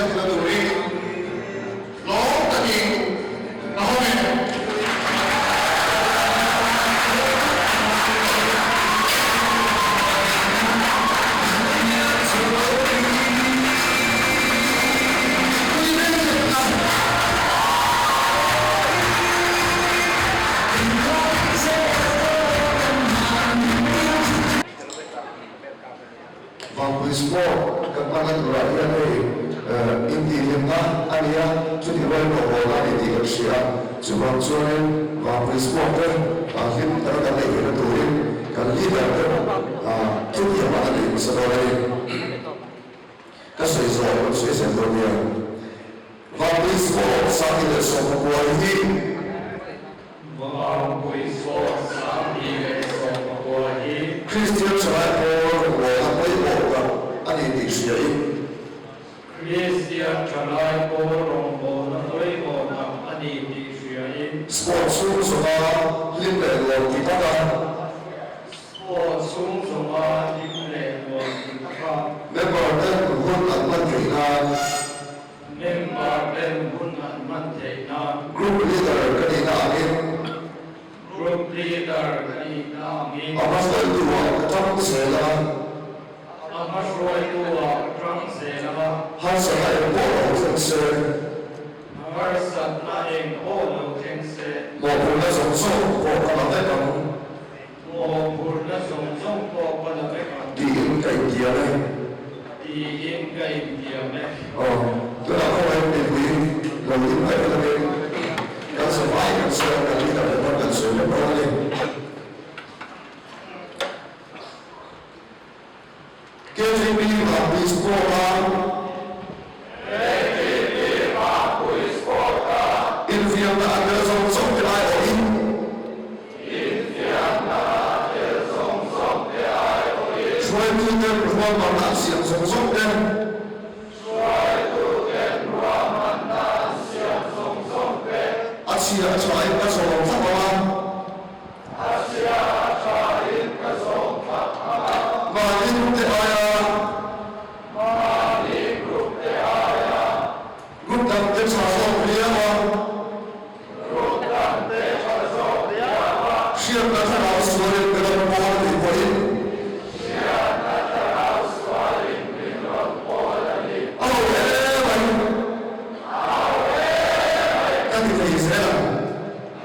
zel theihna turin lawm takin ka hawng e. Vangpui Sport kan hmanna turah hian hei intihhlimna a ni a, chutih rualin rawhbawlna a ni tih kan hria a. Chuvang chuanin Vangpui Sport te hlim taka kan neih theihna turin kan leader te thutiam ah kan nei hmasa dawn a ni. Ka sawi zawh kan sawi zel dawn nia. Vangpui Sport 2019 hi. Vangpui Sport 2019 hi. Kristian Thalai Pawl rawngbawlna pawimawh tak a ni tih hriain. Kristian Thalai Pawl rawngbawlna pawimawh tak a ni tih hriain. Sport chhung zawnga hlim leh nuam ti taka. Sport chhung zawnga hlim leh nuam ti taka. Member ten hun an hman theih nan. Member ten hun an hman theih nan. Group leader ka nihna angin. Group leader ka nihna angin. A hmahruaitu ah ka tang zel a. A hmahruaitu ah ka tang zel a. Harsatna eng pawh lo thleng se. Harsatna eng pawh lo thleng se. Mawhphurhna zawng zawng pawh ka la vek ang. Mawhphurhna zawng zawng pawh ka la vek ang. Tiin ka intiam e. Tiin ka intiam e. Aw, tunah khawngaih mipui lo ding vek lovin kan zavai kan sawi a, kan leader te pawn kan sawi vek dawn a ni. KTP Vangpui Sport-a KTP Vangpui Sport-a Infiamna a tel zawng zawng te aiawhin Infiamna a tel zawng zawng te aiawhin Hruaituten ruahmanna an siam zawng zawng te Hruaituten ruahmanna an siam zawng zawng te A chhia a thain ka zawm thlap ang a. A chhia a thain ka zawm thlap ang a. Mahni group te aia. Mahni group te aia. Group dang te tha zawk riau a. Group dang te tha zawk riau a. Hriatna thlarau sualin min rawn pawl a nih pawhin. Hriatna thlarau sualin min rawn pawl a ni. A ho em mai. A ho em mai. Ka ti thei zel ang.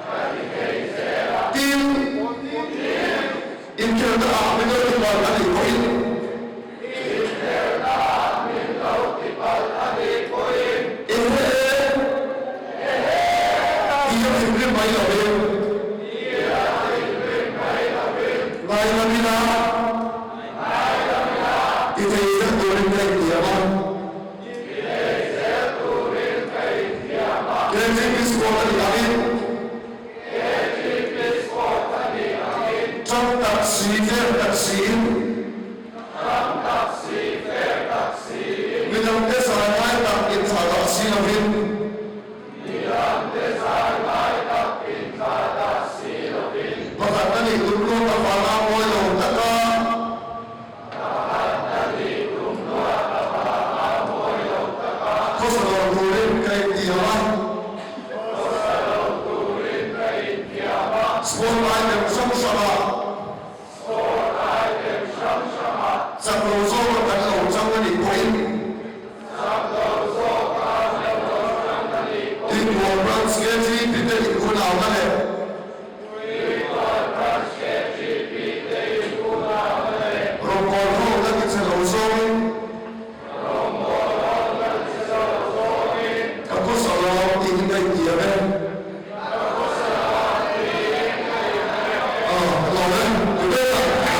Ka ti thei zel a. Tin, inkhelhna ah min lo ti palh a nih pawhin. Inkhelhna ah min lo ti palh a nih pawhin. Ehe! Ehe! Ti a thinrim mai lovin. Ti a thinrim mai lovin. Ngaidam ila. Ngaidam ila. Ti thei zel turin ka intiam a. Inei zel turin ka intiam a. KGP Sport a nih angin. KGP Sport a nih angin. Ṭang tak si, fer tak siin. Ṭang tak si, fer tak siin. Midangte zai ngai tak inthlah dah si lovin. Midangte zai ngai tak inthlah dah si lovin. Pakhat a nih tum luat avanga mawi lo taka. Khawsa lo turin ka intiam a. Sport item hrang hrangah. Chak lo zawka kan lo chang a nih pawhin. Tuikual Branch KGP te inhunauna leh. Rawngbawl ho la ti che lo zawngin. Ka khawsa lo tiin ka intiam e. Aw, ka lawm e. Ti ber a.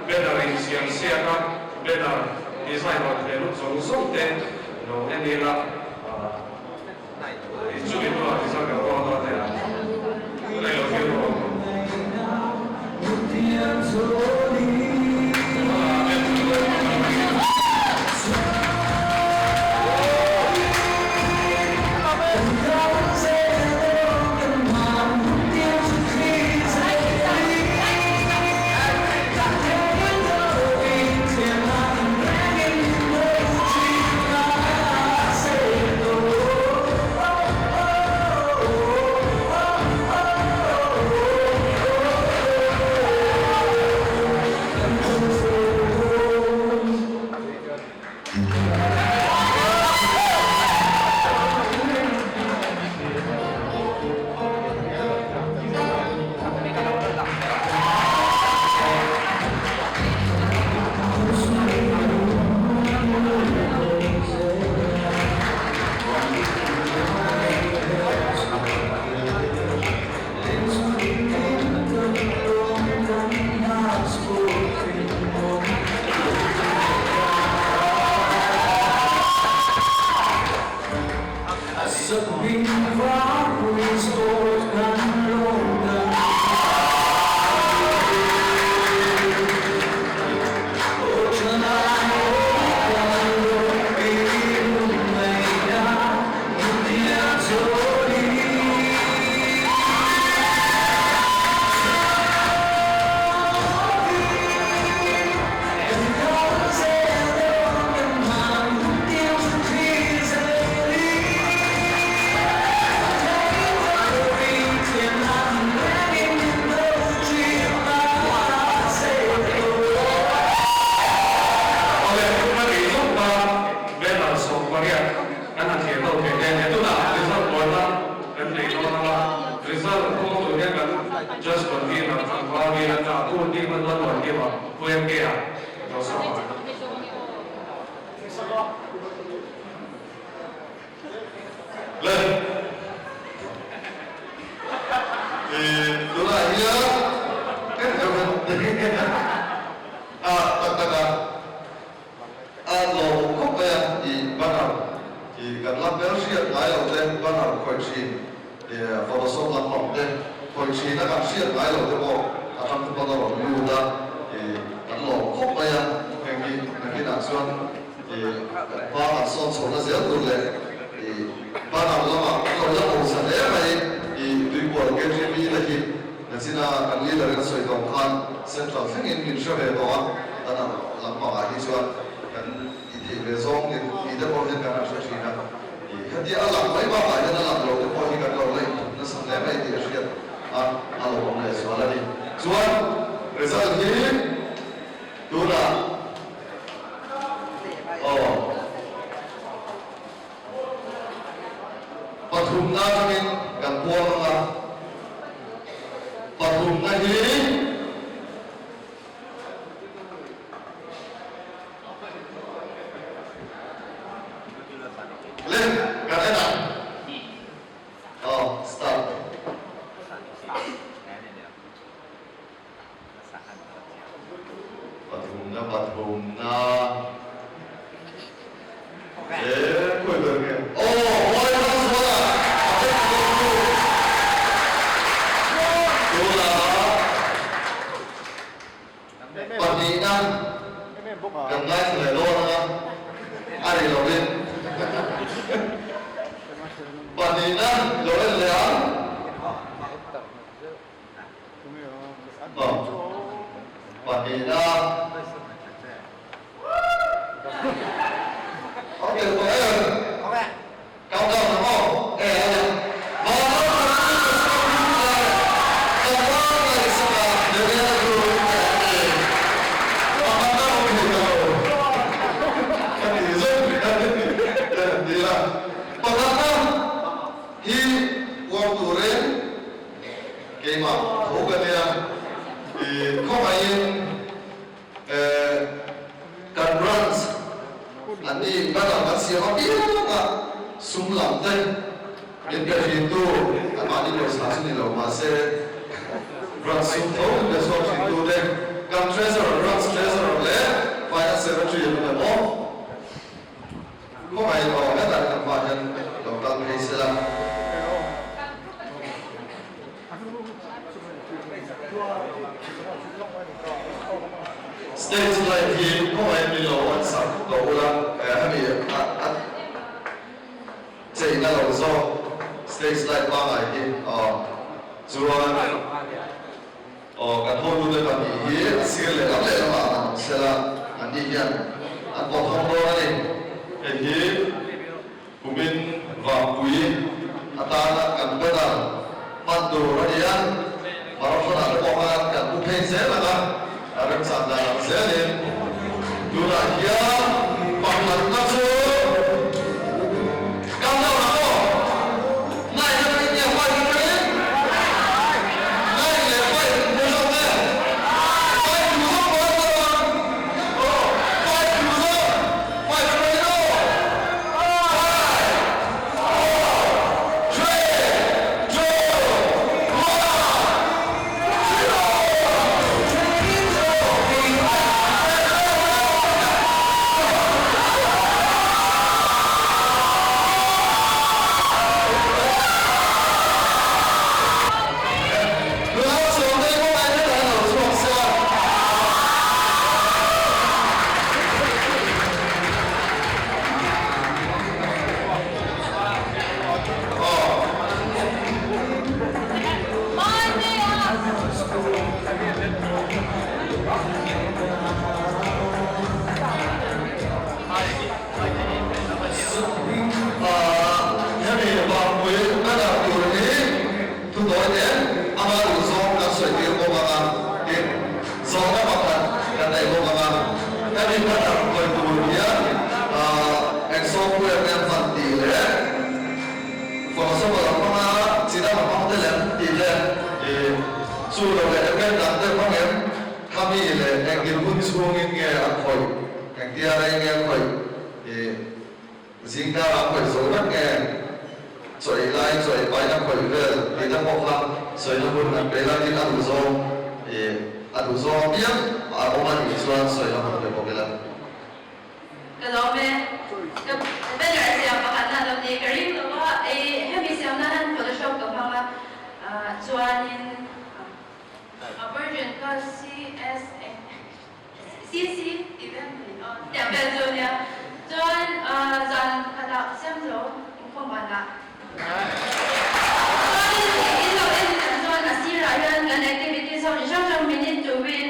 Banner insiam siak a. Banner design rawn ve lut zawng zawng te lo en ila chumi hnuah result kan kawl dawn nia tunah ilo thil rawh. Just Convener tlangval vel atanga Pu Dingman Lalmuankima, Pu MK-a, Joseph-a. Le i tunah hian a tak tak a a lawm khawp mai a i banner i kan la hmel hriat ngai lo te banner khawih thin i photoshop lampang te khawih thin a kan hriat ngai lo te pawh a tang pawn a rawn lut a i kan lawm khawp mai a heng hi nakinah chuan I hma kan sawn chhohna zel tur leh i banner lamah kan lo la hausa hle mai. I Tuikual KTV te hi nachina kan leader in a sawi tawh khan Central thlengin min hre ve tawh a, banner lampangah hi chuan kan tih theih ve zawng ni tih te pawh hian kan han hre thin a. I hetia a lang mai bakah hian a lang lo te pawh hi kan lo la inthup nasa hle mai tih a hriat a, a lo awm leh zual a ni. Chuan result hi tunah. Aw. Pathumna atangin kan puang ang a, pathumna hi le kan en ang. Aw, start. Pathumna pathumna e khawi ber nge aw mawi hmang zuala a hre tawh chu tunah pahnihna kan ngaithla leh dawn anga a ri lovin pahnihna lo en leh ang. Pahnihna Awm tel tawh em? Countdown ang aw? E a lang. Tlangval ngaihsaka Daniela chu ka en e. Pakhatna awm thei ta lo. Ka ti zawk hian an ti a. Pakhatna hi uar turin Keimah tho ka nia i khawngaihin kan branch an ni banner kan siam apiang a sum lam te min pe thin tu an mahni pawisa chu ni lo mahse branch sum tho min pe chhuak thin tu te kan treasurer branch treasurer leh finance secretary an awm em aw. Khawngaih aw hetah kan hma hian lo kal phei se la. Stage light hi khawngaih mi lo an sak tawh ula hemi a cheina lo zawk stage light pangngai hi aw chuan Aw, kan hotute pahnih hi a sir lehlam lehlamah an awm sel a, anni hian an pawt hawng dawn a ni. Hei hi kumin vangpui atana kan banner hman tur a ni a, marathon-ah te pawh khan kan pu phei zel ang a, a remchan dan ang zelin tunah hian pakhatna chu Kan lo ang aw. Nai na pin nge huai na pin? Nai leh huai hmu zawk nge? Huai hmu zawk maw an lo ang? Aw, huai hmu zawk, huai na pin aw. Five, four, three, two, one, zero! Chu lo leh event dang te hmang em? Khami leh engtin hun chhungin nge a khawih? Engtia rei nge a khawih? Ih, zingkar a khawih zo vek nge? Chaw ei lai, chaw ei paina khawih vel tih te pawh kha sawina hun kan pe ila tin a duh zawng, ih, a duh zawng apiang a awm a nih chuan sawina hun pe bawk ila. Ka lawm e. Ka banner siam pakhat na lo ni ka ring lo a, ei hemi siam nan hian photoshop ka hmang a, chuanin a version kha CS CC tih vel ni aw tiang vel chu nia chuan zan khatah siam zo inkhawm banah chuanin in lo en kan chuan a sirah hian kan activities ho chi hrang hrang minute to win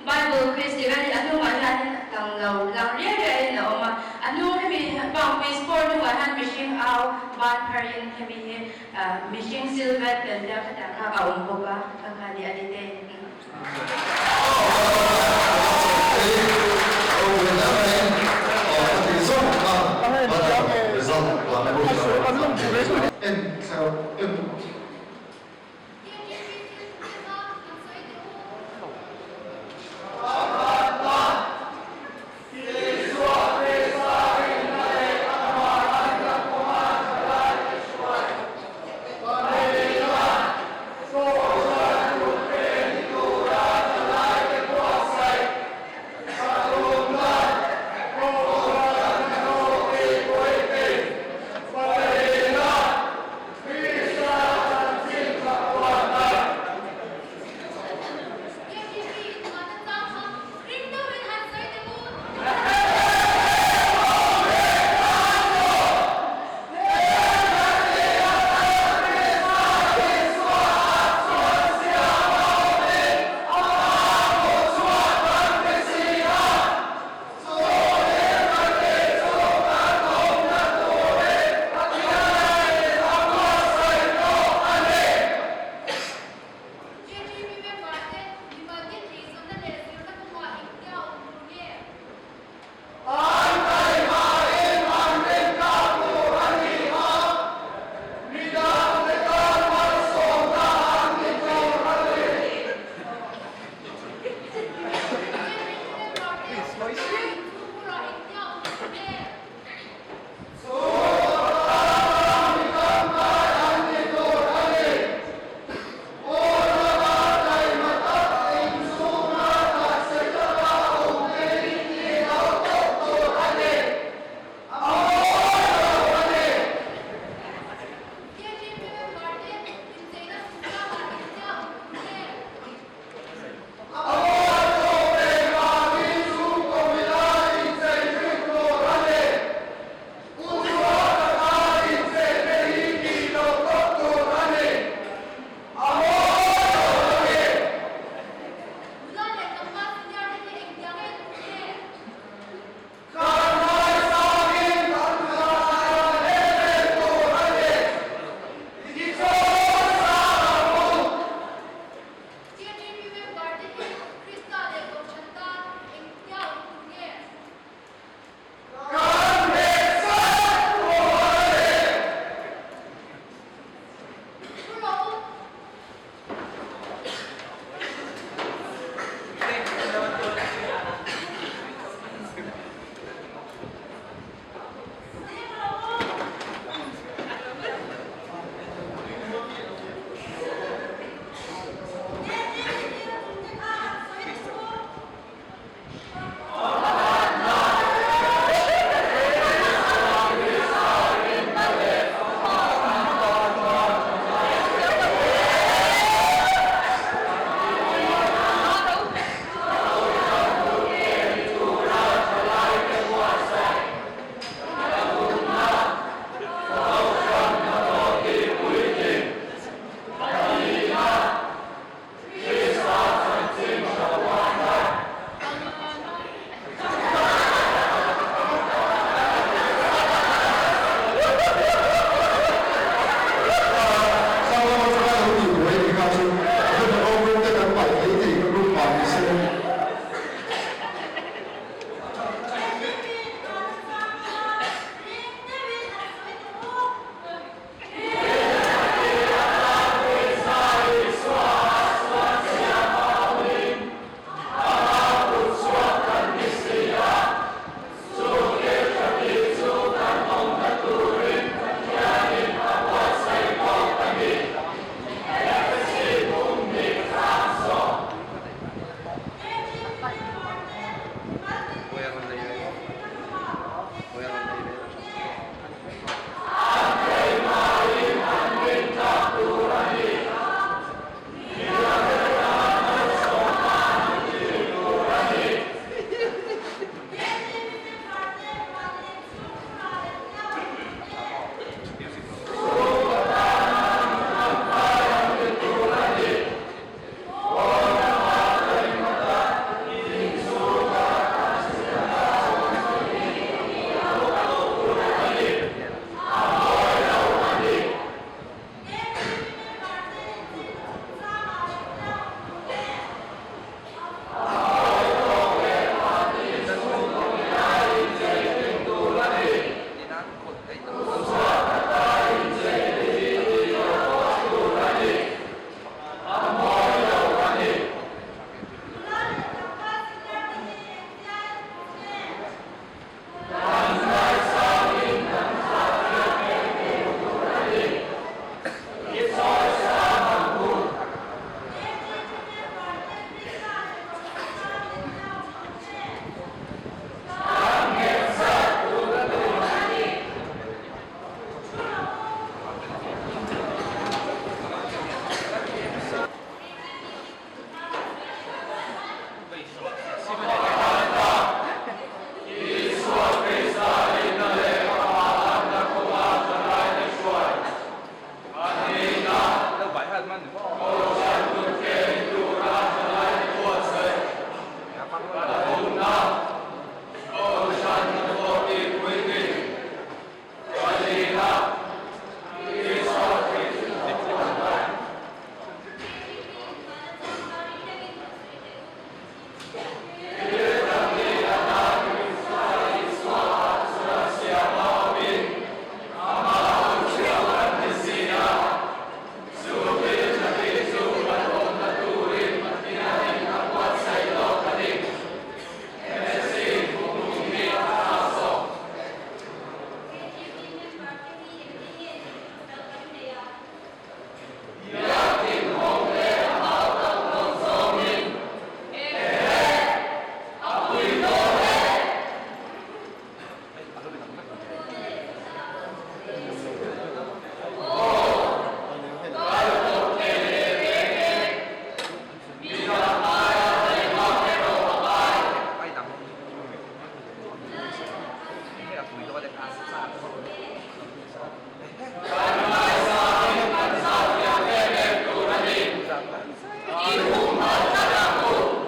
Bible quiz tih vel hi a hnungah hianin lang lo, lang riai riaiin a awm a. A hnung hemi bang quiz board hnungah hian mihring au ban pharin hemi hi mihring silhouette kan tia khatiang kha a awm bawk a, kha kha ni a detail. En thla en. I humhalh tlat ang u.